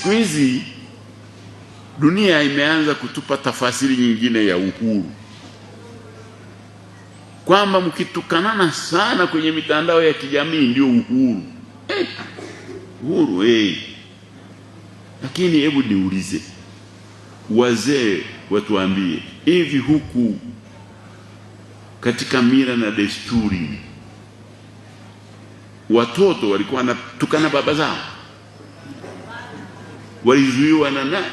Siku hizi dunia imeanza kutupa tafasiri nyingine ya uhuru, kwamba mkitukanana sana kwenye mitandao ya kijamii ndio uhuru. Uhuru. Lakini hebu niulize, wazee watuambie, hivi huku katika mila na desturi watoto walikuwa wanatukana baba zao? Walizuiwa na nani?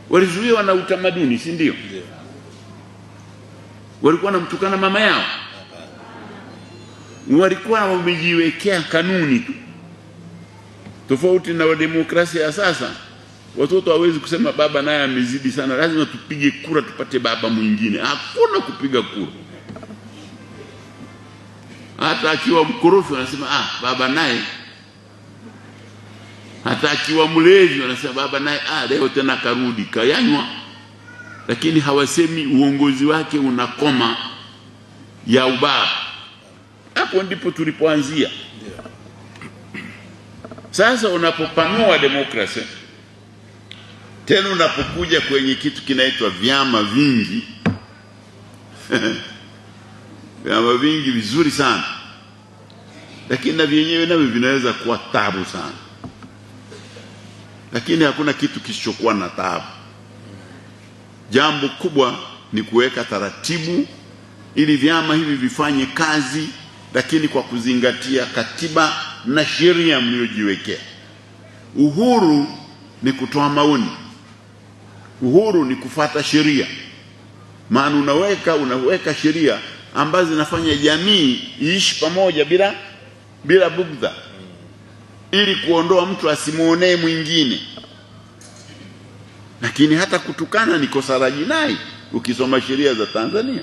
Walizuiwa na utamaduni, si ndio? Walikuwa wanamtukana mama yao? Walikuwa wamejiwekea kanuni tu. Tofauti na demokrasia ya sasa, watoto hawezi kusema baba naye amezidi sana, lazima tupige kura tupate baba mwingine. Hakuna kupiga kura. Hata akiwa mkorofi wanasema baba naye. Hata akiwa mlevi wanasema baba naye, leo tena karudi kayanywa. Lakini hawasemi uongozi wake unakoma ya ubaba. Hapo ndipo tulipoanzia. Sasa unapopanua demokrasia tena, unapokuja kwenye kitu kinaitwa vyama vingi vyama vingi vizuri sana, lakini na vyenyewe navyo vinaweza kuwa tabu sana. Lakini hakuna kitu kisichokuwa na taabu. Jambo kubwa ni kuweka taratibu ili vyama hivi vifanye kazi, lakini kwa kuzingatia katiba na sheria mliojiwekea. Uhuru ni kutoa maoni, uhuru ni kufata sheria, maana unaweka sheria ambazo zinafanya jamii iishi pamoja bila bugdha, ili kuondoa mtu asimuonee mwingine. Lakini hata kutukana ni kosa la jinai ukisoma sheria za Tanzania.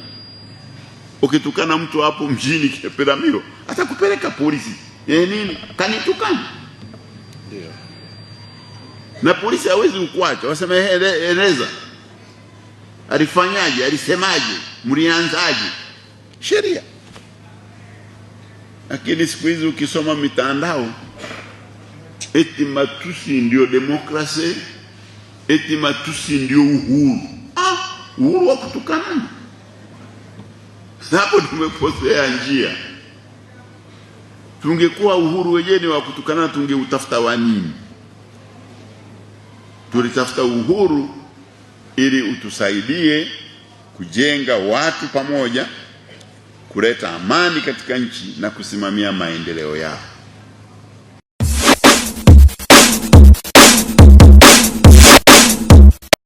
Ukitukana mtu hapo mjini Peramiho atakupeleka polisi. Nini? Kanitukana. Ndio. Na polisi hawezi kukuacha, wasema eleza. Alifanyaje? Alisemaje? Mlianzaje? Sheria. Lakini siku hizi ukisoma mitandao, eti matusi ndio demokrasi, eti matusi ndio uhuru. Uhuru wa kutukanana. Hapo tumeposea njia. Tungekuwa uhuru wenyewe wa kutukanana, tungeutafuta wa nini? Tulitafuta uhuru ili utusaidie kujenga watu pamoja, kuleta amani katika nchi na kusimamia maendeleo yao.